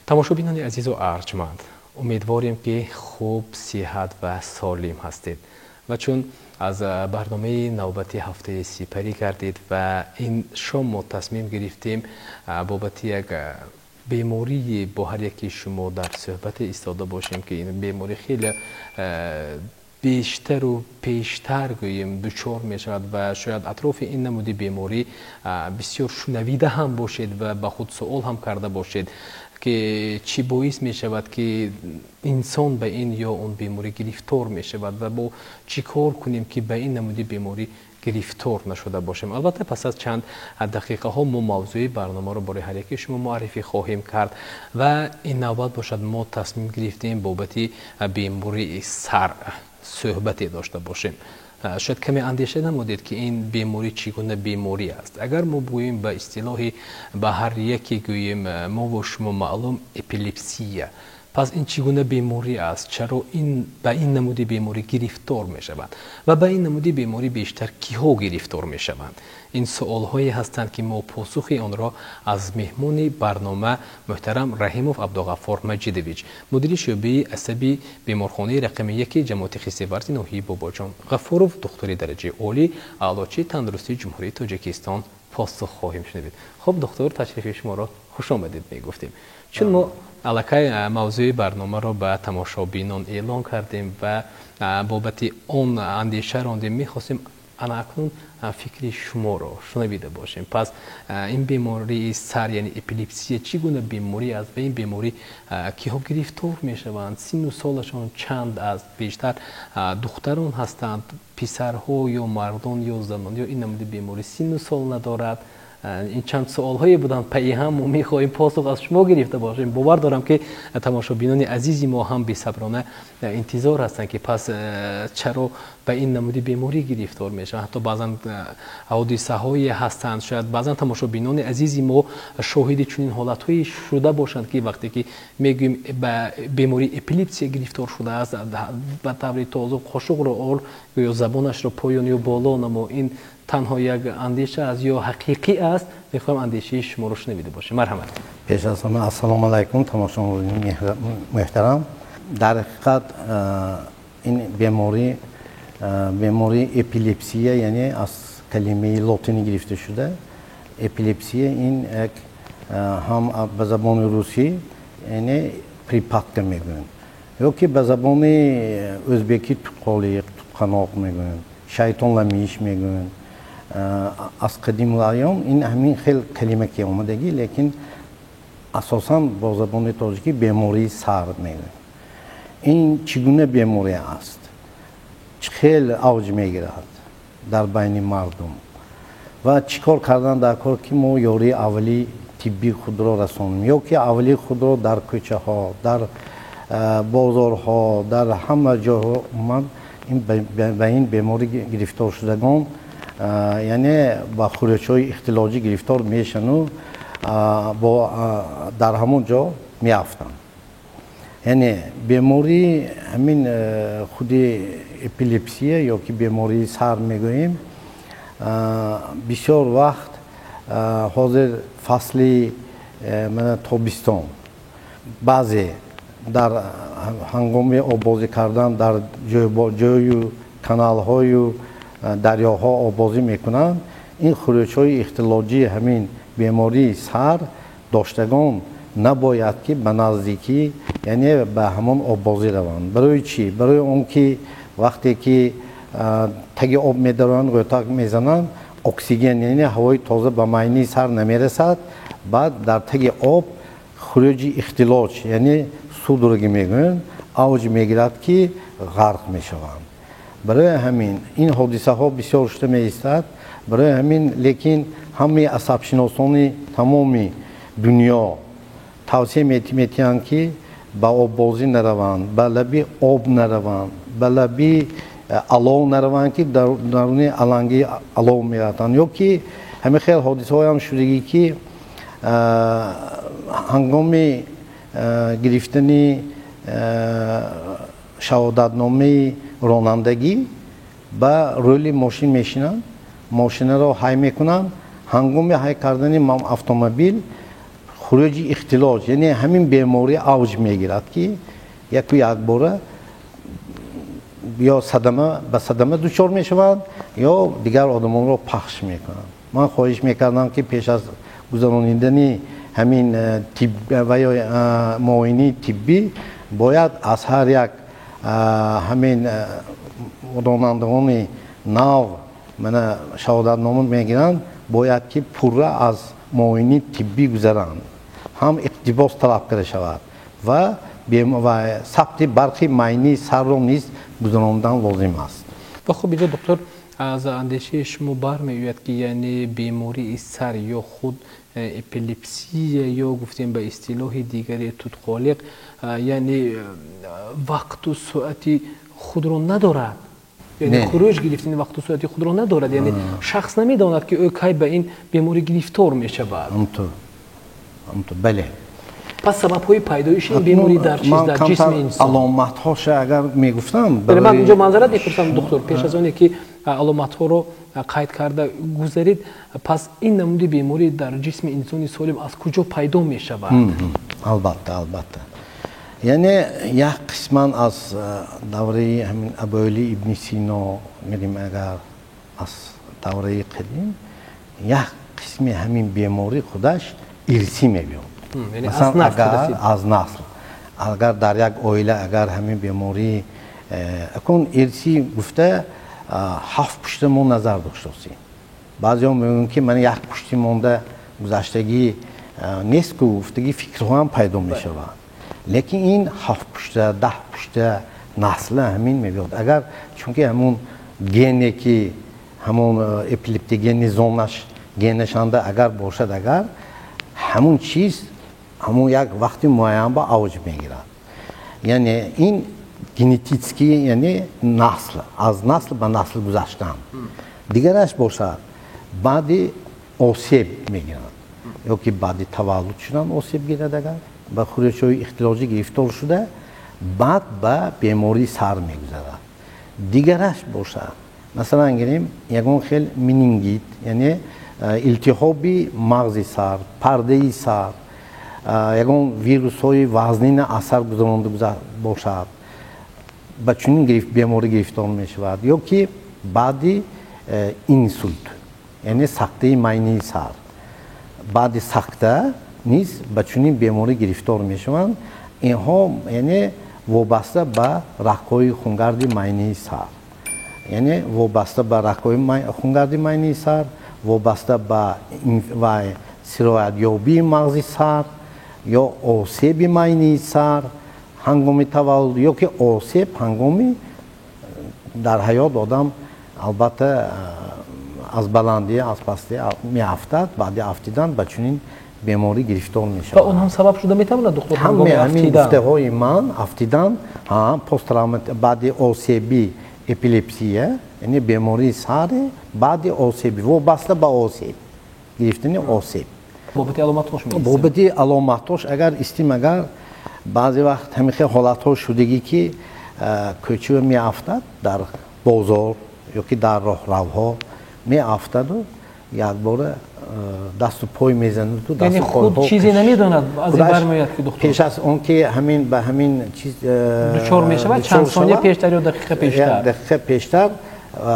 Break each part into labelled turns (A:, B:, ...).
A: Тамошобинони азизу арҷманд, умедворем, ки хуб, сиҳат ва солим ҳастед ва чун аз барномаи навбати ҳафтаи сипарӣ кардед ва ин шом мо тасмим гирифтем бобати як бемории бо ҳар яки шумо дар суҳбате истода бошем, ки ин беморӣ хеле бештару пештар гӯем дучор мешавад ва шояд атрофи ин намуди беморӣ бисёр шунавида ҳам бошед ва ба худ суол ҳам карда бошед, ки чӣ боис мешавад, ки инсон ба ин ё он беморӣ гирифтор мешавад ва бо чӣ кор кунем, ки ба ин намуди беморӣ гирифтор нашуда бошем. Албатта, пас аз чанд дақиқаҳо мо мавзӯи барномаро барои ҳар яки шумо муаррифӣ хоҳем кард ва ин навбат бошад, мо тасмим гирифтем бобати бемории сар суҳбате дошта бошем. Шояд каме андеша намудед, ки ин беморӣ чӣ гуна беморӣ аст. Агар мо гӯем ба истилоҳи ба ҳар яке гӯем мову шумо маълум эпилепсия, пас ин чӣ гуна беморӣ аст? Чаро ин ба ин намуди беморӣ гирифтор мешаванд ва ба ин намуди беморӣ бештар киҳо гирифтор мешаванд? Ин суолҳое ҳастанд, ки мо посухи онро аз меҳмони барнома, муҳтарам Раҳимов Абдуғаффор Маҷидович, мудири шӯъбаи асаби беморхонаи рақами яки ҷамоати Хистеварзи ноҳияи Бобоҷон Ғафуров, духтури дараҷаи олӣ, аълочии тандурустии Ҷумҳурии Тоҷикистон, посух хоҳем шунавид. Хуб, духтур, ташрифи шуморо хушомадед мегуфтем. Чун мо аллакай мавзӯи барномаро ба тамошобинон эълон кардем ва бобати он андеша рондем, мехостем ана акнун фикри шуморо шунавида бошем. Пас ин бемории сар, яъне эпилепсия, чӣ гуна беморӣ аст? Ба ин беморӣ киҳо гирифтор мешаванд? Синну солашон чанд аст? Бештар духтарон ҳастанд, писарҳо ё мардон ё занон, ё ин намуди беморӣ синну сол надорад? Ин чанд суолҳое буданд пайи ҳам, мо мехоҳем посух аз шумо гирифта бошем. Бовар дорам, ки тамошобинони азизи мо ҳам бесаброна интизор ҳастанд, ки пас чаро ба ин намуди беморӣ гирифтор мешаванд. Ҳатто баъзан ҳодисаҳое ҳастанд, шояд баъзан тамошобинони азизи мо шоҳиди чунин ҳолатҳое шуда бошанд, ки вақте ки мегӯем ба бемории эпилепсия гирифтор шудааст, ба таври тоза қошуқро ор ё забонашро поён ё боло намо. Ин танҳо як андеша аст ё ҳақиқӣ аст? Мехоҳам андешаи шуморо шунавида бошем. Марҳамат.
B: Пеш аз ҳама, ассалому алайкум, тамошобинони муҳтарам. Дар ҳақиқат, ин беморӣ, бемории эпилепсия, яъне аз калимаи лотинӣ гирифта шуда, эпилепсия, ин як ҳам ба забони русӣ, яъне припадка мегӯянд, ё ки ба забони ӯзбекӣ tutqolik, tutqanoq мегӯянд, шайтонламиш мегӯянд. Аз қадимулайём ин ҳамин хел калима ки омадагӣ, лекин асосан бо забони тоҷикӣ бемории сар мегӯянд. Ин чӣ гуна беморӣ аст, чӣ хел авҷ мегирад дар байни мардум ва чӣ кор кардан дар кор, ки мо ёрии аввалии тиббии худро расонем ё ки аввалии худро дар кӯчаҳо, дар бозорҳо, дар ҳама ҷойҳо умуман ба ин беморӣ гирифторшудагон, яъне ба хӯрочҳои ихтилоҷӣ гирифтор мешану бо дар ҳамон ҷо меафтанд. Яъне бемории ҳамин худи эпилепсия ё ки бемории сар мегӯем, бисёр вақт ҳозир фасли мана тобистон, баъзе дар ҳангоми оббозӣ кардан дар ҷою каналҳою дарёҳо оббозӣ мекунанд, ин хӯрочҳои ихтилоҷии ҳамин бемории сар доштагон набояд ки ба наздикӣ, яъне ба ҳамон оббозӣ раванд. Барои чӣ? Барои он ки вақте ки таги об медароянд, ғӯтак мезананд, оксиген, яъне ҳавои тоза ба майнаи сар намерасад. Баъд дар таги об хуруҷи ихтилоҷ, яъне судороги мегӯянд, авҷ мегирад, ки ғарқ мешаванд. Барои ҳамин ин ҳодисаҳо бисёр шуда меистад. Барои ҳамин, лекин ҳамаи асабшиносони тамоми дунё тавсия метиҳанд, ки ба оббозӣ нараванд, ба лаби об нараванд, ба лаби алов нараванд, ки дар даруни аланги алов мерафтанд. Ё ки ҳамин хел ҳодисаҳоям шудагӣ, ки ҳангоми гирифтани шаҳодатномаи ронандагӣ ба рӯли мошин мешинанд, мошинаро ҳай мекунанд. Ҳангоми ҳай кардани автомобил Хуруҷи ихтилоҷ, яъне ҳамин беморӣ авҷ мегирад, ки яку якбора ё садама ба садама дучор мешаванд, ё дигар одамонро пахш мекунанд. Ман хоҳиш мекардам, ки пеш аз гузаронидани ҳамин ва ё муоинаи тиббӣ бояд аз ҳар як ҳамин ронандагони нав мана шаҳодатнома мегиранд, бояд ки пурра аз муоинаи тиббӣ гузаранд, ҳам иқтибос талаб карда шавад ва сабти барқи майнии сарро низ гузарондан лозим аст.
A: Ва хуб, инҷо доктор, аз андешаи шумо бармеояд, ки яъне бемории сар ё худ эпилепсия ё гуфтем ба истилоҳи дигаре тутқолиқ, яъне вақту соати худро надорад, яъне хуруҷ гирифтани вақту соати худро надорад, яъне шахс намедонад, ки ӯ кай ба ин беморӣ гирифтор мешавад.
B: Бале.
A: Пас сабабҳои пайдоиши ин беморӣ дар чиз, дар ҷисми инсон?
B: Аломатҳоша агар мегуфтам.
A: Ман инҷо манзарат мепурсам, доктор, пеш аз оне ки аломатҳоро қайд карда гузаред, пас ин намуди беморӣ дар ҷисми инсони солим аз куҷо пайдо мешавад?
B: Албатта, албатта, яъне як қисман аз давраи ҳамин Абуали Ибни Сино мегӯем, агар аз давраи қадим як қисми ҳамин беморӣ худаш ирсӣ мебиёд. Масалан, агар аз насл, агар дар як оила агар ҳамин беморӣ акун ирсӣ гуфта ҳафт пушта мо назар доштосем. Баъзеҳо мегӯянд, ки ман як пушти монда гузаштагӣ нест ку, гуфтагӣ фикрҳо ҳам пайдо мешавад, лекин ин ҳафт пушта, 10 пушта насла ҳамин мебиёд. Агар чунки ҳамун гене ки ҳамун эпилептигени зонаш генашанда агар бошад, агар ҳамун чиз ҳамун як вақти муайян ба авҷ мегирад, яъне ин генетически, яъне насл аз насл ба насл гузаштан. Дигараш бошад, баъди осеб мегиранд, ё ки баъди таваллуд шудан осеб гирад, агар ба хӯришҳои ихтилоҷӣ гирифтор шуда, баъд ба бемории сар мегузарад. Дигараш бошад, масалан гирем, ягон хел менингит, яъне илтиҳоби мағзи сар, пардаи сар, ягон вирусҳои вазнина асар гузаронда бошад, ба чунин беморӣ гирифтор мешавад, ё ки баъди инсулт, яъне сактаи майнии сар, баъди сакта низ ба чунин беморӣ гирифтор мешаванд инҳо, яъне вобаста ба рагҳои хунгарди майнии сар, яъне вобаста ба рагҳои хунгарди майнии сар, вобаста ба сироятёбии мағзи сар ё осеби майнии сар ҳангоми таваллуд, ё ки осеб ҳангоми дар ҳаёт одам албатта аз баландӣ, аз пастӣ меафтад, баъди афтидан ба чунин беморӣ гирифтор мешавад.
A: Ва он ҳам сабаб шуда метавонад, доктор?
B: Ҳамаи ҳамин гуфтаҳои ман, афтидан, посттравма, баъди осеби эпилепсия, яъне бемории сари баъди осеби, вобаста ба осеб гирифтани осеб.
A: Бобати аломатҳош меистем.
B: Бобати аломатҳош агар истим, агар баъзе вақт ҳамин хел ҳолатҳо шудагӣ, ки кӯча меафтад, дар бозор ё ки дар роҳравҳо меафтаду якбора дасту пой мезанаду.
A: Яъне худ чизе намедонад, аз ин бармеояд ки, доктор,
B: пеш аз он ки ҳамин ба ҳамин чиз
A: дучор мешавад, чанд сония пештар ё дақиқа пештар?
B: Дақиқа пештар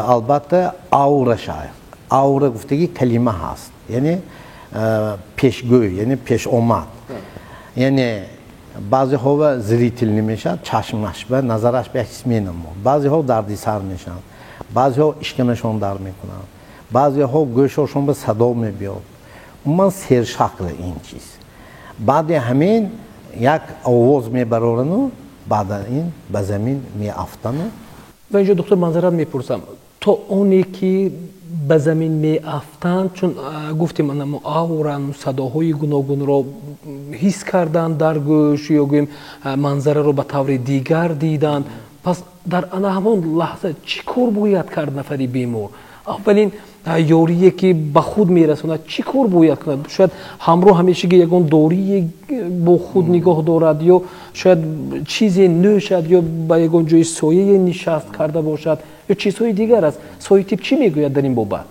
B: албатта аура шаяд. Аура гуфтагӣ калима ҳаст, яъне пешгӯй, яъне пешомад. Яъне баъзеҳо зрительный мешавад, чашмаш ба назараш ба як чиз менамояд, баъзеҳо дарди сар мешаванд, баъзеҳо ишкамашон дар мекунанд, баъзеҳо гӯшҳошон ба садо мебиёд. Умуман сершакл ин чиз. Баъди ҳамин як овоз мебарорану баъдан ин ба замин меафтану.
A: Ва инҷо, доктор, манзарат мепурсам, то оне ки ба замин меафтанд, чун гуфтем ауран садоҳои гуногунро ҳис карданд дар гӯш, ё гӯем манзараро ба таври дигар диданд, пас дар ана ҳамон лаҳза чӣ кор бояд кард нафари бемор? Аввалин ёрие ки ба худ мерасонад, чӣ кор бояд кунад? Шояд ҳамроҳ ҳамешаги ягон дорие бо худ нигоҳ дорад, ё шояд чизе нӯшад, ё ба ягон ҷои сояе нишаст карда бошад, ё чизҳои дигар аст. Соҳиби тиб чӣ мегӯяд дар ин бобат?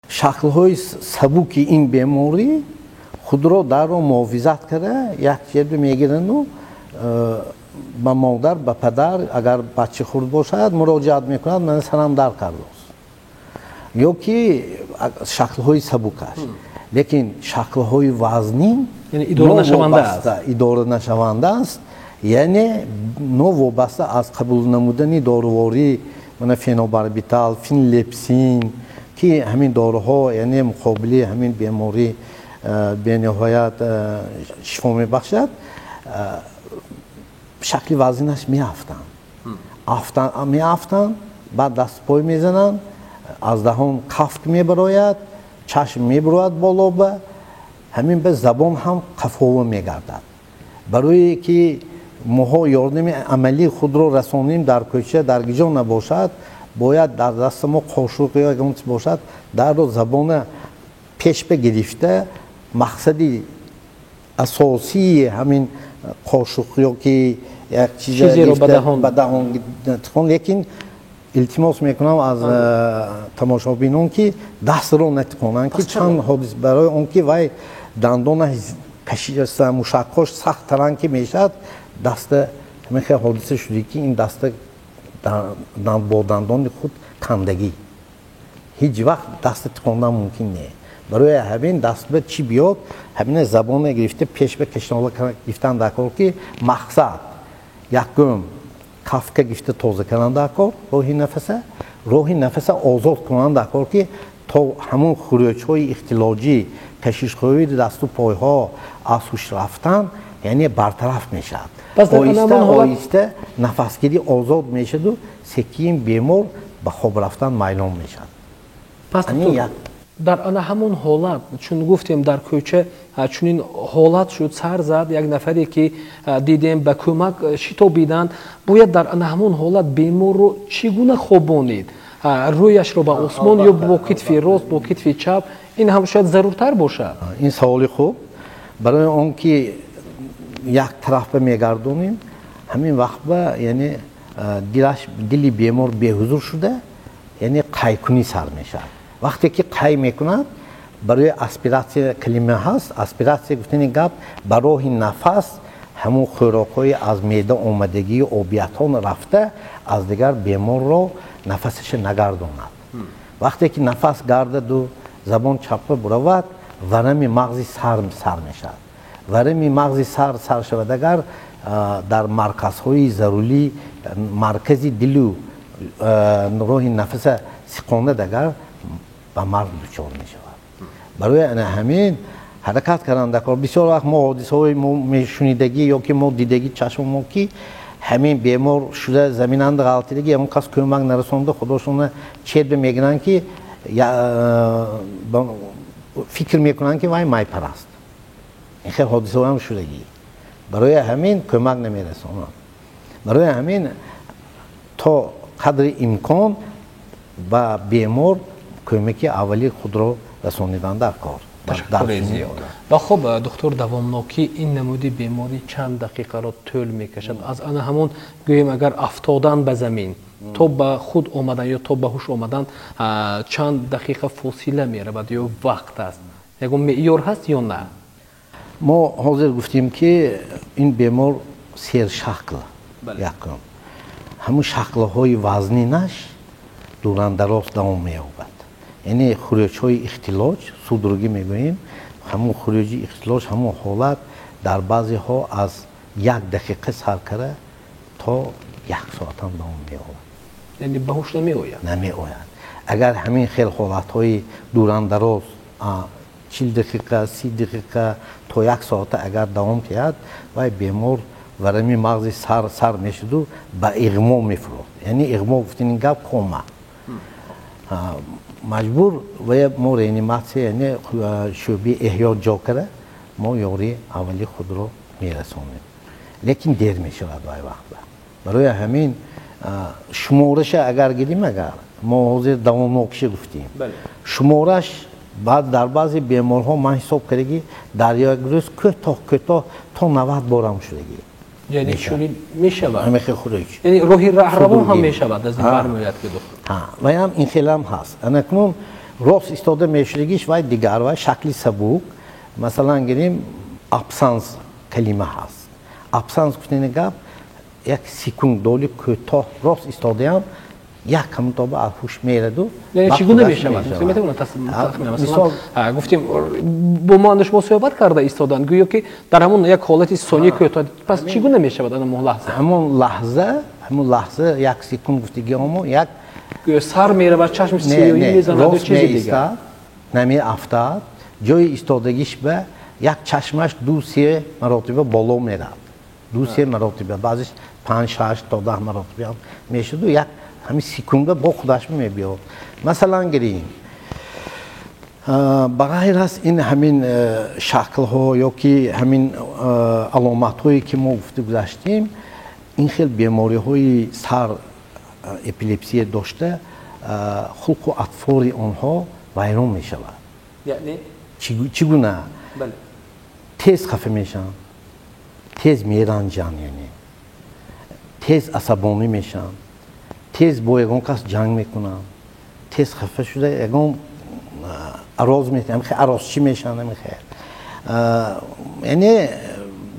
B: Шаклҳои сабуки ин беморӣ Худро дарро муҳофизат карда, як чиз мегиранду ба модар, ба падар, агар бача хурд бошад, муроҷиат мекунад, ман сарам дард кардааст. Ё ки шаклҳои сабукаш. Лекин шаклҳои вазнин идора нашаванда аст, яъне новобаста аз қабул намудани доруворӣ, мана фенобарбитал, финлепсин, ки ҳамин доруҳо, яъне муқобили ҳамин беморӣ бениҳоят шифо мебахшад, шакли вазнинаш меафтанд. Меафтанд, баъд дастпой мезананд, аз даҳон кафк мебарояд, чашм мебарояд боло ба, ҳамин ба забон ҳам қафова мегардад. Барое ки моҳо ёрдами амалии худро расонем дар кӯча, дар гиҷо набошад, бояд дар дасти мо қошуқ ё ягон чиз бошад, дарро забона пеш гирифта, мақсади асосии ҳамин қошуқ ё ки як чизеро ба даҳон тихон. Лекин илтимос мекунам аз тамошобинон, ки дастро натиқонанд, ки чанд ҳодис барои он ки вай дандона кашида, мушакҳош сахттаранд ки мешавад, даста ҳамин хел ҳодиса шуди, ки ин даста бо дандони худ кандагӣ. Ҳеҷ вақт даста тиқондан мумкин не. Барои ҳамин даст ба чӣ биёд, ҳамин забона гирифта пеш ба кашнола гирифтан даркор, ки мақсад якум кафка гирифта тоза кардан даркор, роҳи нафаса озод кунан даркор, ки то ҳамон хурӯҷҳои ихтилоҷӣ, кашишҳои дасту пойҳо аз ҳуш рафтан, яъне бартараф мешавад. Оҳиста оҳиста нафасгирӣ озод мешаваду секин бемор ба хоб рафтан майлон мешавад.
A: Пас дар ана ҳамон ҳолат, чун гуфтем дар кӯча чунин ҳолат шуд, сар зад, як нафаре ки дидем ба кӯмак шитобиданд, бояд дар ана ҳамон ҳолат беморро чӣ гуна хобонид? Рӯяшро ба осмон ё бо китфи рост, бо китфи чап? Ин ҳам шояд заруртар бошад.
B: Ин саволи хуб. Барои он ки як тараф мегардонем, ҳамин вақт ба яъне дили бемор беҳузур шуда, яъне қайкунӣ сар мешавад. Вақте ки қай мекунад, барои аспиратсия калима ҳаст, аспиратсия гуфтани гап ба роҳи нафас ҳамон хӯрокҳои аз меъда омадагии обиятон рафта, аз дигар беморро нафасаша нагардонад. Вақте ки нафас гардаду забон чапа буравад, варами мағзи сар сар мешавад. Варами мағзи сар сар шавад агар дар марказҳои зарурӣ, маркази дилу роҳи нафаса сиқонад агар, ба марг дучор мешавад. Барои ана ҳамин ҳаракат кардан даркор. Бисёр вақт мо ҳодисаҳои мо мешунидагӣ ё ки мо дидагӣ чашми мо, ки ҳамин бемор шуда заминанда ғалтидагӣ, ягон кас кӯмак нарасонда, худошона чет мегиранд, ки фикр мекунанд, ки вай майпараст. Ин хел ҳодисаҳоам шудагӣ. Барои ҳамин кӯмак намерасонанд. Барои ҳамин то қадри имкон ба бемор кӯмаки аввали худро расонидан даркор.
A: Ташаккури зиёд. Ва хуб, доктор, давомнокии ин намуди беморӣ чанд дақиқаро тӯл мекашад? Аз ана ҳамон гӯем агар афтодан ба замин то ба худ омадан ё то ба ҳуш омадан чанд дақиқа фосила меравад ё вақт аст? Ягон меъёр ҳаст ё на?
B: Мо ҳозир гуфтем, ки ин бемор сершакл, якум ҳамун шаклҳои вазнинаш дурандароз давом меёбад, яъне хурӯҷҳои ихтилоҷ, судорогӣ мегӯем, ҳамун хурӯҷи ихтилоҷ, ҳамун ҳолат дар баъзеҳо аз як дақиқа сар карда то як соатам давом меёбад.
A: Яъне ба ҳуш намеояд?
B: Намеояд. Агар ҳамин хел ҳолатҳои дурандароз 40 дақиқа, 30 дақиқа то як соата агар давом диҳад, вай бемор варами мағзи сар сар мешуду ба иғмо мефурод. Яъне иғмо гуфтани гап кома. Маҷбур ва мо реаниматсия, яъне шӯъбаи эҳё ҷо карда, мо ёрии аввали худро мерасонем. Лекин дер мешавад вай вақт. Барои ҳамин шумораша агар гирим, агар мо ҳозир давомнокиша гуфтем, шумораш баъд дар баъзе беморҳо ман ҳисоб кардагӣ, дар як рӯз кӯтоҳ кӯтоҳ то 90 борам шудагӣ.
A: Яъне чунин мешавад?
B: Ҳамин хел хурӯҷ.
A: Яъне роҳи раҳравон ҳам мешавад, аз ин бармеояд ки доктор.
B: Ваям ин хелам ҳаст. Анакнун рост истода мешудагиш вай дигар, вай шакли сабук, Масалан гирем, абсанс калима ҳаст. Абсанс гуфтани гап як секунд доли кӯтоҳ рост истодаам, як ҳамон тоба аз ҳуш мераду.
A: Яъне чӣ гуна мешавад? Мисол гуфтем, бо мо шумо суҳбат карда истоданд, гӯё ки дар ҳамон як ҳолати сонияи кӯтоҳ. Пас чӣ гуна мешавад ана ҳамон лаҳза?
B: Ҳамон лаҳза як секунд гуфтагиҳомо як
A: гӯё сар меравад, чашм сиёҳӣ мезанад ё чизи дигар?
B: Намеафтад, ҷои истодагиш ба як чашмаш 2-3 маротиба боло меравад, 2-3 маротиба, баъзеш 5, 6 то 10 маротиба мешуду як ҳамин секунда бо худаш мебиёд. Масалан гирем, ба ғайр аз ин ҳамин шаклҳо ё ки ҳамин аломатҳое, ки мо гуфта гузаштем, ин хел бемориҳои сар, эпилепсия дошта, хулқу атвори онҳо вайрон мешавад. Чӣ гуна? Тез хафа мешаванд, тез меранҷанд, яъне тез асабонӣ мешаванд, тез бо ягон кас ҷанг мекунанд, тез хафа шуда ягон ароз арозчӣ мешаванд. Амихел, яъне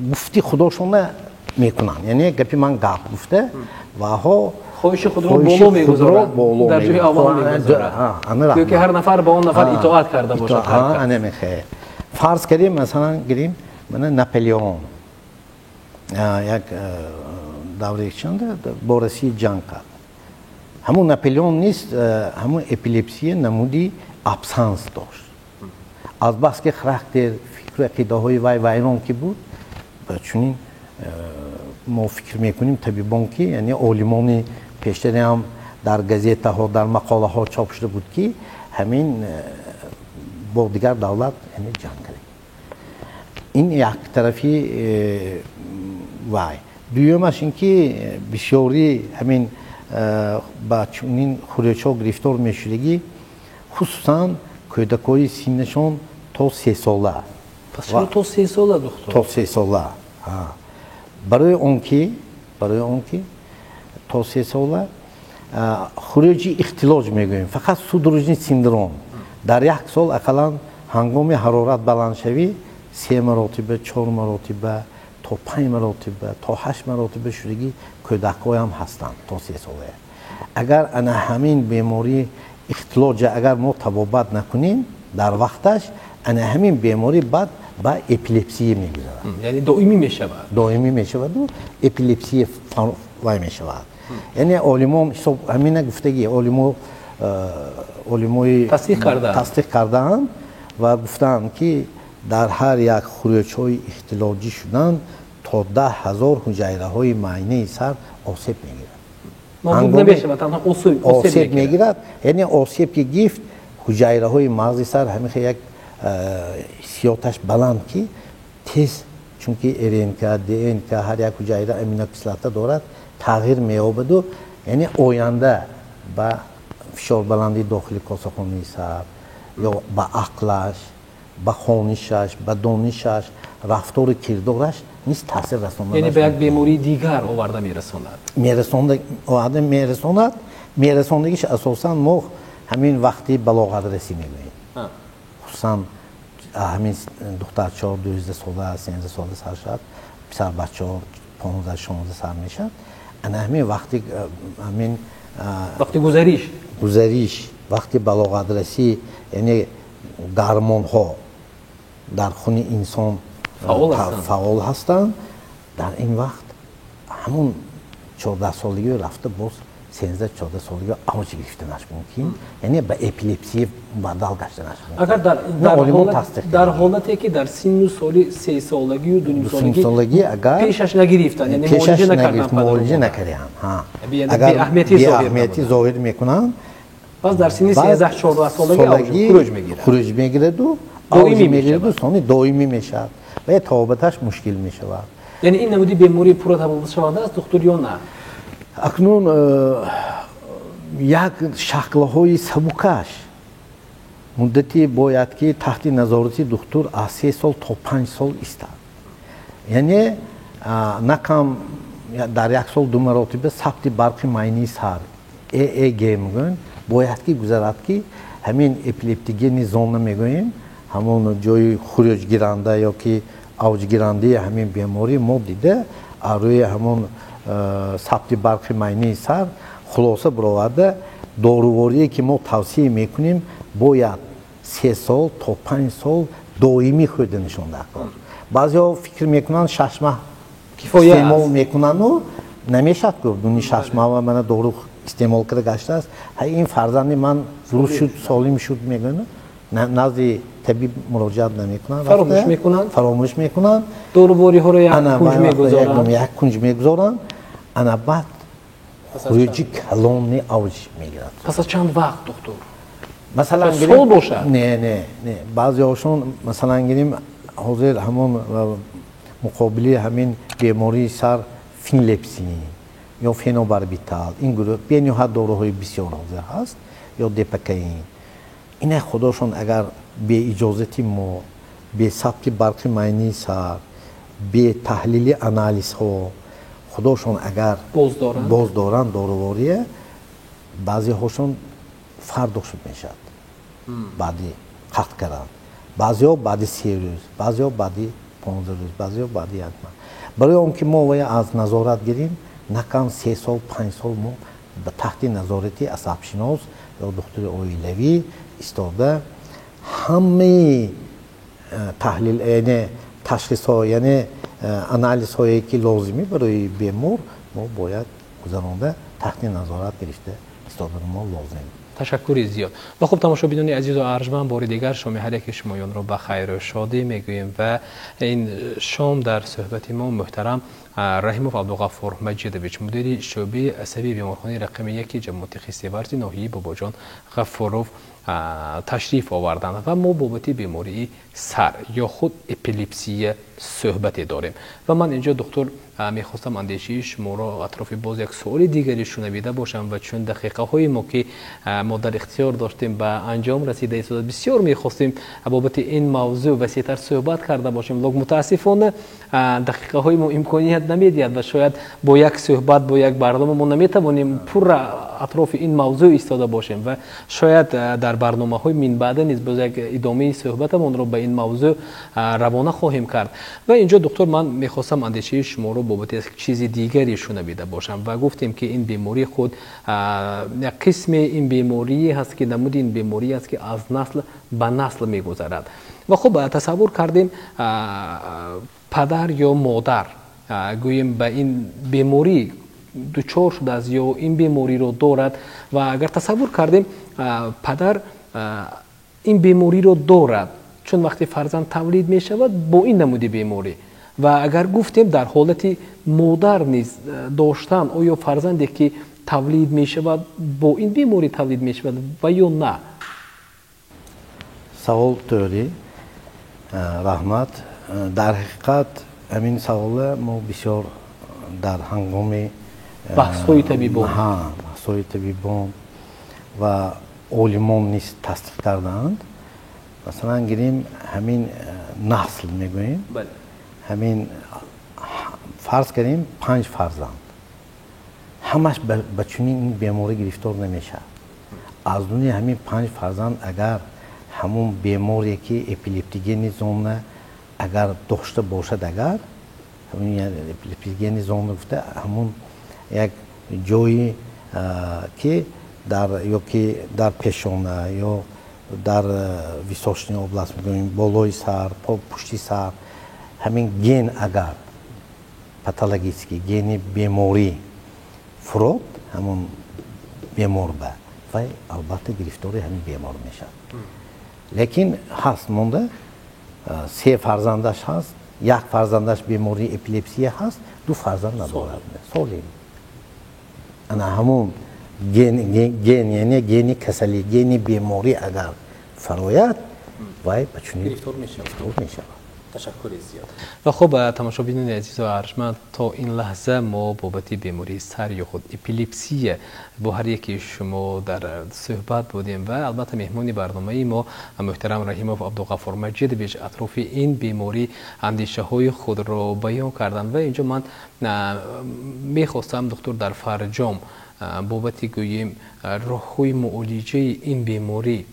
B: гуфти худошона мекунанд, яъне гапи ман гап гуфта ваҳо.
A: Хоҳиши худро боло мегузоранд, дар ҷои аввал мегузоранд, ки ҳар нафар ба он нафар итоат карда бошад.
B: Анамихел. Фарз кардем, масалан гирем, мана Наполеон як давраи чанда бо Россия ҷанг кард. Ҳамун Наполеон нест, ҳамун эпилепсия намуди абсанс дошт. Азбаски характер, фикру ақидаҳои вай вайрон ки буд, чунин мо фикр мекунем, табибон ки, яъне олимони пештаре ҳам дар газетаҳо, дар мақолаҳо чоп шуда буд, ки ҳамин бо дигар давлат яъне ҷанг кард. Ин як тарафи вай. Дуюмаш ин ки бисёрӣ ҳамин ба чунин хӯрочҳо гирифтор мешудагӣ, хусусан кӯдакҳои синнашон то 3 сола.
A: То 3 сола, духтур?
B: То 3 сола. Барои он ки то 3 сола хуруҷи ихтилоҷ мегӯем, фақат судорожный синдром дар як сол ақаллан ҳангоми ҳарорат баландшавӣ се маротиба, чор маротиба, то панҷ маротиба, то ҳашт маротиба шудагӣ кӯдакҳоям ҳастанд то 3 сола. Агар ана ҳамин бемории ихтилоҷа агар мо табобат накунем дар вақташ, ана ҳамин беморӣ баъд ба эпилепсия мегузарад.
A: Яъне доимӣ мешавад?
B: Доимӣ мешаваду эпилепсия вай мешавад. Яъне олимон ҳисоб ҳамина гуфтагӣ, олимои
A: тасдиқ кардаанд.
B: Тасдиқ кардаанд ва гуфтаанд, ки дар ҳар як хурӯҷҳои ихтилоҷӣ шудан то 10 000 ҳуҷайраҳои майнаи сар осеб мегирад.
A: Осеб
B: мегирад. Яъне осеб ки гифт, ҳуҷайраҳои мағзи сар ҳамихе як ҳиссиёташ баланд, ки тез, чунки РНК, ДНК ҳар як ҳуҷайра аминокислота дорад, тағйир меёбаду яъне оянда ба фишорбаландии дохили косахонаи сар ё ба ақлаш, ба хонишаш, ба донишаш, рафтору кирдораш низ таъсир расонад.
A: Яъне ба як бемории дигар оварда мерасонад.
B: Оварда мерасонад. Мерасондагиш асосан мо ҳамин вақти балоғатрасӣ мегӯем, хусусан ҳамин духтарчаҳо 12 сола, 13 сола сар шавад, писарбачаҳо 15, 16 сар мешавад. Ана ҳамин вақти ҳамин
A: вақти гузариш.
B: Гузариш, вақти балоғатрасӣ, яъне гормонҳо дар хуни инсон фаъол ҳастанд. Дар ин вақт ҳамун 14 солагӣ рафта, боз 13, 14 солагӣ авҷ гирифтанаш мумкин, яъне ба эпилепсия мубаддал гаштанаш.
A: Агар дар ҳолате ки дар синну соли 3 солагию
B: 2.5 солагӣ агар
A: пешаш нагирифтанд, яъне
B: муолиҷа накарданд, агар беаҳамиятӣ зоҳир мекунанд,
A: пас дар синни 13, 14 солагӣ хуруҷ мегирад.
B: Хуруҷ мегираду, авҷ мегираду, сони доимӣ мешавад ва табобаташ мушкил мешавад.
A: Яъне ин намуди беморӣ пурра табобатшаванда аст, духтур, ё на?
B: Акнун як шаклҳои сабукаш муддати бояд ки таҳти назорати духтур аз 3 сол то 5 сол истад, яъне на кам дар як сол ду маротиба сабти барқи майнаи сар, ЭЭГ мегӯем, бояд ки гузарад, ки ҳамин эпилептигенный зона мегӯем. ҳамон ҷои хуруҷгиранда ё ки авҷгирандаи ҳамин беморӣ мо дида, рӯи ҳамон сабти барқи майнаи сар хулоса бароварда, доруворие ки мо тавсия мекунем, бояд 3 сол то 5 сол доимӣ хӯрда нишон даркор. Баъзеҳо фикр мекунанд 6 маҳ истеъмол мекунанду намешавад гуфт дуни 6 маҳ мана дору истеъмол карда гаштааст, ин фарзанди ман дуруст шуд, солим шуд мегӯянд, назди табиб муроҷиат намекунанд,
A: фаромӯш мекунанд,
B: фаромӯш мекунанд,
A: дорувориҳоро як кунҷ мегузоранд,
B: як кунҷ мегузоранд, ана баъд хуруҷи калони авҷ мегирад.
A: Пас аз чанд вақт, доктор?
B: Масалан
A: сол бошад?
B: Не, не, не, баъзеҳошон масалан гирем ҳозир ҳамон муқобили ҳамин бемории сар финлепсин ё фенобарбитал, ин гурӯҳ бениҳоят доруҳои бисёр ҳозир ҳаст, ё депакаин. Ина худошон агар бе иҷозати мо, бе сабти барқи майнаи сар, бе таҳлили анализҳо худошон агар боздоранд дорувория, баъзеҳошон фардо шуд мешавад, баъди қатъ кардан, баъзеҳо баъди 3 рӯз, баъзеҳо баъди 15 рӯз, баъзеҳо баъди 1 маҳ. Барои он ки мо вая аз назорат гирем, на кам 3 сол 5 сол мо ба таҳти назорати асабшинос ё духтури оилавӣ истода ҳамаи таҳлил, яъне ташхисҳо, яъне анализҳое ки лозимӣ барои бемор, мо бояд гузаронда таҳти назорат гирифта истодан мо лозим.
A: Ташаккури зиёд. Ва хуб, тамошобинони азизу арҷманд, бори дигар шоми ҳар яки шумоёнро ба хайру шодӣ мегӯем ва ин шом дар суҳбати мо муҳтарам Раҳимов Абдуғаффор Маҷидович, мудири шӯъбаи асабии беморхонаи рақами 1 ҷамоати Хистеварзи ноҳияи Бобоҷон Ғаффуров ташриф оварданд ва мо бобати бемории сар ё худ эпилепсия суҳбате дорем. Ва ман инҷо, доктор, мехостам андешаи шуморо атрофи боз як суоли дигаре шунавида бошам ва чун дақиқаҳои мо ки мо дар ихтиёр доштем ба анҷом расида истода, бисёр мехостем бобати ин мавзӯъ васеътар суҳбат карда бошем, лок мутаассифона дақиқаҳои мо имконият намедиҳад ва шояд бо як суҳбат, бо як барнома мо наметавонем пурра атрофи ин мавзӯъ истода бошем ва шояд дар барномаҳои минбаъда низ боз як идомаи суҳбатамонро ба ин мавзӯъ равона хоҳем кард. Ва инҷо, доктор, ман мехостам андешаи шуморо бобати як чизи дигаре шунавида бошам ва гуфтем ки ин беморӣ худ як қисми ин беморӣ ҳаст ки намуди ин беморӣ аст ки аз насл ба насл мегузарад. Ва хуб, тасаввур кардем падар ё модар гӯем ба ин беморӣ дучор шудааст ё ин бемориро дорад ва агар тасаввур кардем падар ин бемориро дорад, чун вақте фарзанд тавлид мешавад бо ин намуди беморӣ, ва агар гуфтем дар ҳолати модар низ доштан, оё фарзанде ки тавлид мешавад бо ин беморӣ тавлид мешавад ва ё на?
B: Савол тӯрӣ, раҳмат. Дар ҳақиқат ҳамин савола мо бисёр дар ҳангоми
A: баҳсҳои табибон,
B: баҳсҳои табибон ва олимон низ тасдиқ кардаанд. Масалан гирем ҳамин насл мегӯем, ҳамин фарз кардем 5 фарзанд, ҳамаш ба чунин беморӣ гирифтор намешавад. Аз дуни ҳамин 5 фарзанд агар ҳамон беморе ки эпилептигени зона агар дошта бошад, агар эпилептигени зона гуфта ҳамон як ҷое ки дар ё ки дар пешона ё дар височный область мегӯем, болои сар, пушти сар, ҳамин ген агар патологический гени беморӣ фурод, ҳамон бемор ба вай албатта гирифтори ҳамин бемор мешавад. Лекин ҳаст монда 3 фарзандаш ҳаст, як фарзандаш бемории эпилепсия ҳаст, 2 фарзанд надорад, солим. Ана ҳамон ген, яъне гени касалӣ, гени беморӣ агар фарояд, вай ба чунин
A: гирифтор мешавад.
B: Ташаккури
A: зиёд. Ва хуб, тамошобинони азизу арҷманд, то ин лаҳза мо бобати бемории сар ё худ эпилепсия бо ҳар яки шумо дар суҳбат будем ва албатта меҳмони барномаи мо муҳтарам Раҳимов Абдуғаффор Маҷидович атрофи ин беморӣ андешаҳои худро баён карданд. Ва инҷо ман мехостам, доктор, дар фарҷом бобати гӯем роҳҳои муолиҷаи ин беморӣ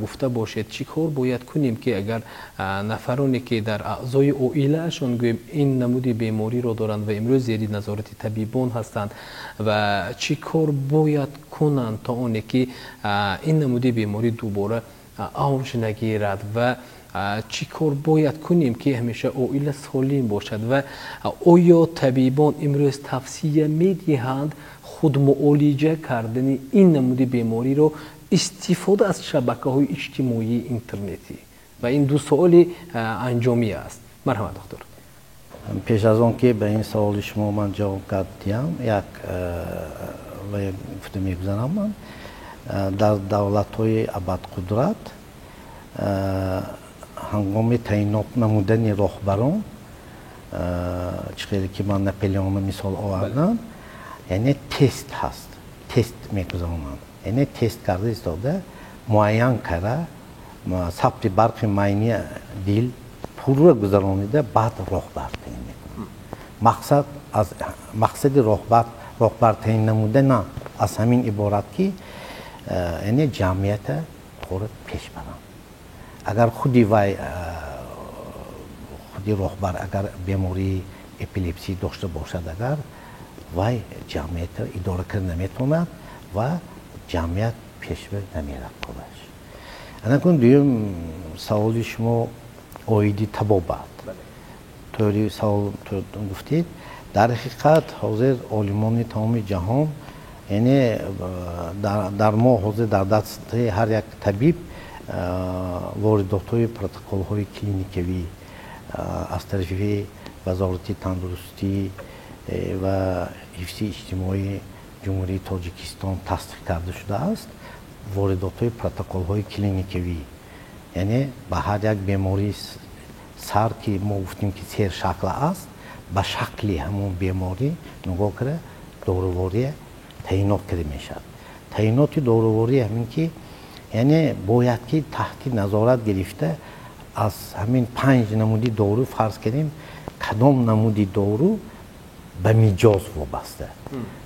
A: Гуфта бошед, чӣ кор бояд кунем, ки агар нафароне, ки дар аъзои оилаашон, гӯем, ин намуди бемориро доранд ва имрӯз зери назорати табибон ҳастанд, ва чӣ кор бояд кунанд, то оне ки ин намуди беморӣ дубора авҷ нагирад, ва чӣ кор бояд кунем, ки ҳамеша оила солим бошад, ва оё табибон имрӯз тавсия медиҳанд худмуолиҷа кардани ин намуди бемориро истифода аз шабакаҳои иҷтимоии интернетӣ? Ва ин ду суоли анҷомӣ аст. Марҳамат, доктор.
B: Пеш аз он ки ба ин саволи шумо ман ҷавоб диҳам, як гуфта мегузарам. Ман дар давлатҳои абарқудрат ҳангоми таъинот намудани роҳбарон, чӣ хеле ки ман Наполеонро мисол овардам, яъне тест ҳаст, тест мегузаронанд, яъне тест карда истода, муайян карда, сабти барқи майни дил пурра гузаронида, баъд роҳбар таъин мекунанд. Мақсад аз мақсади роҳбар таъин намуда аз ҳамин иборат, ки яъне ҷамъията кора пеш баранд. Агар худи вай, худи роҳбар, агар бемории эпилепсия дошта бошад, агар вай ҷамъиятро идора карда наметавонад ва ҷамъият пешва намерад кораш. Анакун дуюм саволи шумо оиди табобат. Тӯри савол гуфтед. Дар ҳақиқат, ҳозир олимони тамоми ҷаҳон, яъне дар мо ҳозир дар дасти ҳар як табиб воридотҳои протоколҳои клиникавӣ аз тарафи Вазорати тандурустӣ ва ҳифзи иҷтимоии Ҷумҳурии Тоҷикистон тасдиқ карда шудааст. Воридотҳои протоколҳои клиникавӣ, яъне ба ҳар як бемории сар, ки мо гуфтем, ки сершакла аст, ба шакли ҳамон беморӣ нигоҳ карда, дорувория таъинот карда мешавад. Таъиноти доруворӣ ҳамин ки, яъне бояд ки таҳти назорат гирифта, аз ҳамин панҷ намуди дору, фарз кардем, кадом намуди дору ба миҷоз вобаста,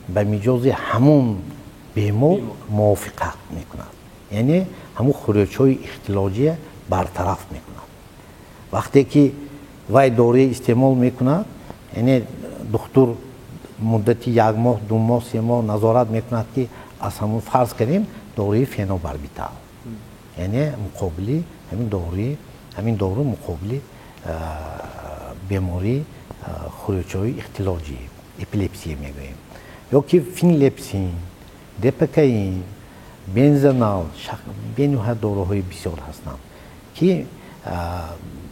B: ба миҷози ҳамон бемор мувофиқат мекунад, яъне ҳамон хурӯҷҳои ихтилоҷия бартараф мекунад. Вақте ки вай дорӯи истеъмол мекунад, яъне духтур муддати як моҳ, 2 моҳ, 3 моҳ назорат мекунад, ки аз ҳамон, фарз кардем, дорӯи фенобарбитал, яъне муқобили ҳамин дорӯи, ҳамин дору муқобили бемории хурӯҷҳои ихтилоҷӣ, эпилепсия мегӯем, ё ки финилепсин, депакаин, бензонал, бениҳоят доруҳои бисёр ҳастанд, ки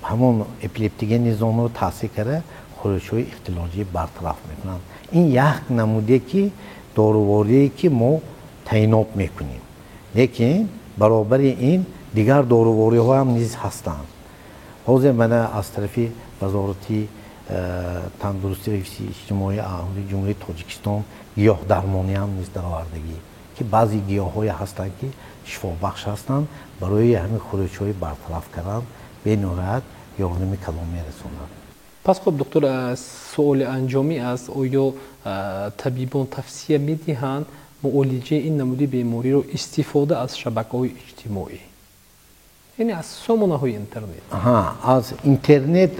B: ҳамон эпилептигенный зонаро таъсир карда, хурӯҷҳои ихтилоҷӣ бартараф мекунанд. Ин як намуде ки доруворие, ки мо таъинот мекунем, лекин баробари ин дигар дорувориҳо ҳам низ ҳастанд. Ҳозир мана аз тарафи Вазорати тандурустӣ ва ҳифзи иҷтимоии аҳолии Ҷумҳурии Тоҷикистон гиёҳдармонӣ ҳам низ даровардагӣ, ки баъзе гиёҳҳое ҳастанд, ки шифобахш ҳастанд, барои ҳамин хурӯҷҳои бартараф кардан бениҳоят ёрдами калон мерасонад.
A: Пас хуб, доктор, суоли анҷомӣ аст: оё табибон тавсия медиҳанд муолиҷаи ин намуди бемориро истифода аз шабакаҳои иҷтимоӣ, яъне аз сомонаҳои интернет?
B: Аз интернет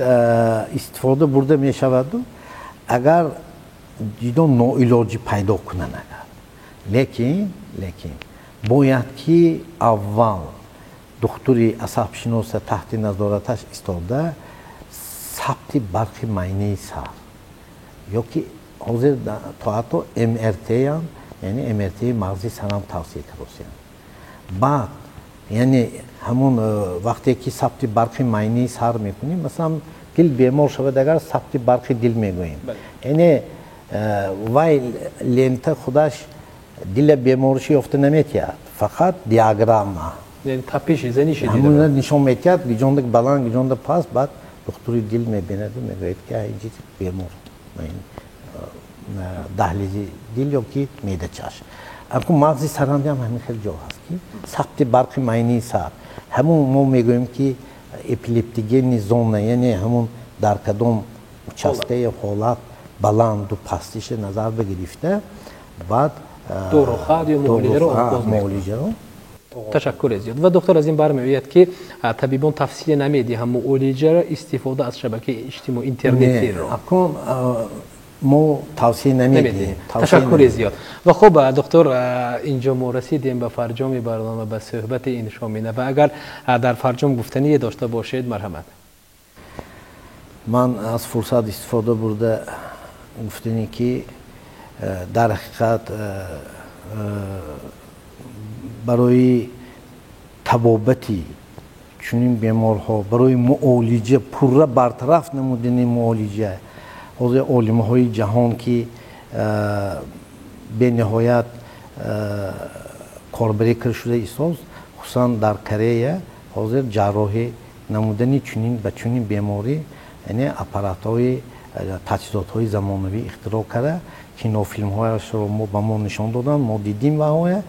B: истифода бурда мешаваду, агар ҷидо ноилоҷӣ пайдо кунанд агар, лекин бояд ки аввал духтури асабшиноса таҳти назораташ истода, сабти барқи майнаи сар ё ки ҳозир то ҳатто МРТам, яъне МРТи мағзи сарам тавсия кардосиянд. Баъд, яъне ҳамон вақте ки сабти барқи майнаи сар мекунем, масалан, дил бемор шавад агар, сабти барқи дил мегӯем, яъне вай лента худаш дила бемориши ёфта наметиҳад, фақат диаграмма
A: ҳамона
B: нишон метиҳад, гиҷонда баланд, гиҷонда паст. Баъд духтури дил мебинаду мегӯяд, ки инҷи бемор даҳлизи дил ё ки меъдачаш. Аку мағзи саранди ҳам ҳамин хел ҷо ҳаст, ки сабти барқи майнаи сар, ҳамон мо мегӯем, ки эпилептигенный зона, яъне ҳамон дар кадом участка и ҳолат баланду пастиша назар бигирифта, баъд
A: дорухат ё
B: муолиҷаро.
A: Ташаккури зиёд. Ва доктор, аз ин бармеояд, ки табибон тавсия намедиҳанд муолиҷаро истифода аз шабакаи иҷтимоӣ, интернетиро?
B: Акун мо тавсия намедиҳем.
A: Ташаккури зиёд. Ва хуб, доктор, инҷо мо расидем ба фарҷоми барнома, ба суҳбати ин шомина, ва агар дар фарҷом гуфтание дошта бошед, марҳамат.
B: Ман аз фурсат истифода бурда гуфтанӣ, ки дар ҳақиқат барои табобати чунин беморҳо, барои муолиҷа, пурра бартараф намудани муолиҷа, ҳозир олимҳои ҷаҳон, ки бениҳоят корбарӣ карда шуда истод, хусусан дар Корея, ҳозир ҷарроҳӣ намудани чунин ба чунин беморӣ, яъне аппаратҳои, таҷҳизотҳои замонавӣ ихтироъ карда, кинофилмҳояшро ба мо нишон доданд, мо дидем. Ва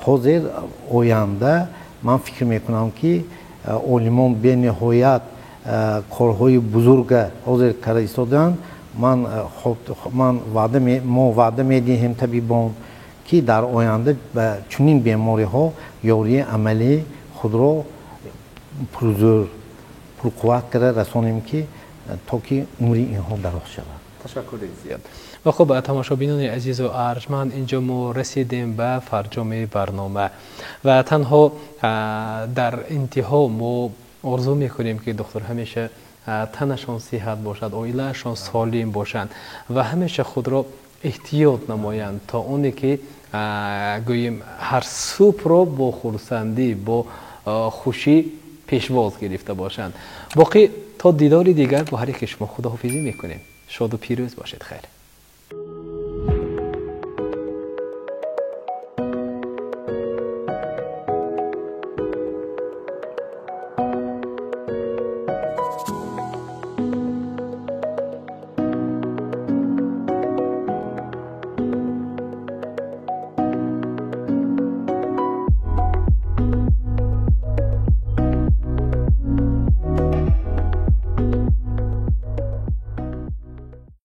B: ҳозир оянда ман фикр мекунам, ки олимон бениҳоят корҳои бузурга ҳозир карда истодаанд. Ман ваъда, мо ваъда медиҳем, табибон, ки дар оянда ба чунин бемориҳо ёрии амалии худро пурзӯр, пурқувват карда расонем, ки то ки умри инҳо дароз шавад.
A: Ташаккури зиёд. Ва хуб, тамошобинони азизу арҷманд, инҷо мо расидем ба фарҷоми барнома ва танҳо дар интиҳо мо орзу мекунем, ки доктор ҳамеша танашон сиҳат бошад, оилаашон солим бошанд ва ҳамеша худро эҳтиёт намоянд, то оне ки гӯем ҳар субҳро бо хурсандӣ, бо хушӣ пешвоз гирифта бошанд. Боқӣ то дидори дигар бо ҳар яке шумо худоҳофизӣ мекунем. Шоду пирӯз бошед. Хайр.